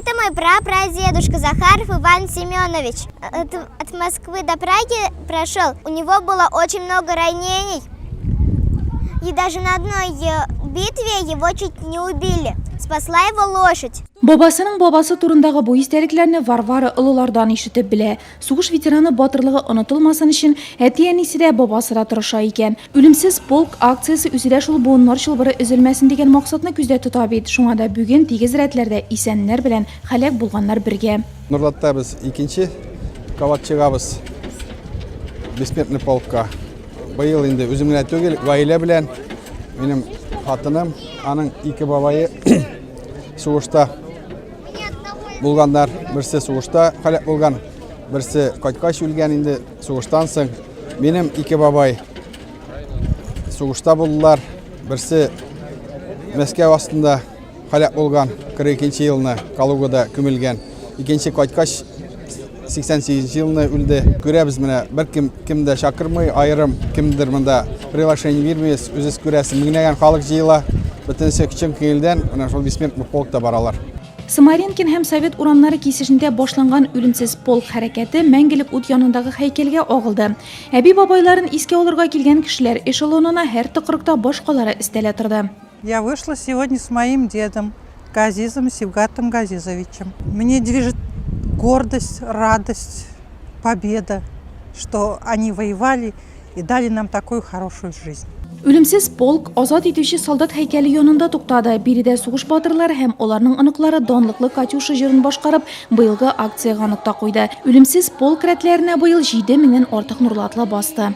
Это мой прапрадедушка Захаров Иван Семенович. От, от Москвы до Праги прошел. У него было очень много ранений. И даже на одной э, битве его чуть не убили. Спасла его лошадь. Бабасының бабасы турындагы бу истәлекләрне Варвара олылардан ишетеп белә. Сугыш ветераны батырлыгы онытылмасын өчен әти-әнисе дә, бабасы да тырыша икән. Үлемсез полк акциясе үзе дә шул буыннар чылбыры өзелмәсен дигән максатны күздә тота бит. Шуңа да бүген тигез рәтләрдә исәннәр белән һәлак булганнар бергә. Нурлатта без икенче кабат чыгабыз Бессмертный полкка. Быел инде үзем генә түгел, гаилә белән минем хатыным, аның ике бабае сугышта булганнар. Берсе сугышта һәлак булган, берсе кайткач үлгән инде сугыштан соң. Минем ике бабай сугышта булдылар. Берсе Мәскәү астында һәлак булган, 42 елны Калугада күмелгән. Икенче кайткач 88 елны үлде. Күрәбез менә, бер кем кем дә чакырмый, аерым кемдер монда приглашение бирмибез, үзегез күрәсез, меңләгән халык җыела, бөтенесе чын күңелдән менә шул бессмертный полкта баралар. Самаренкин һәм Совет урамнары кисешендә башланган Үлемсез полк хәрәкәте Мәңгелек ут янындагы һәйкәлгә агылды. Әби-бабайларын искә алырга килгән кешеләр эшелонына һәр тыкрыкта башкалары өстәлә торды. Я вышла сегодня с моим дедом Газизом Сибгатом Газизовичем. Мне движет гордость, радость, победа, что они воевали и дали нам такую хорошую жизнь. Үлемсез полк Азат итүче солдат һәйкәле янында туктады. Биредә сугыш батырлары һәм аларның оныклары данлыклы Катюша җырын башкарып, быелгы акциягә нокта куйды. Үлемсез полк рәтләренә быел 7 меңнән артык нурлатлы басты.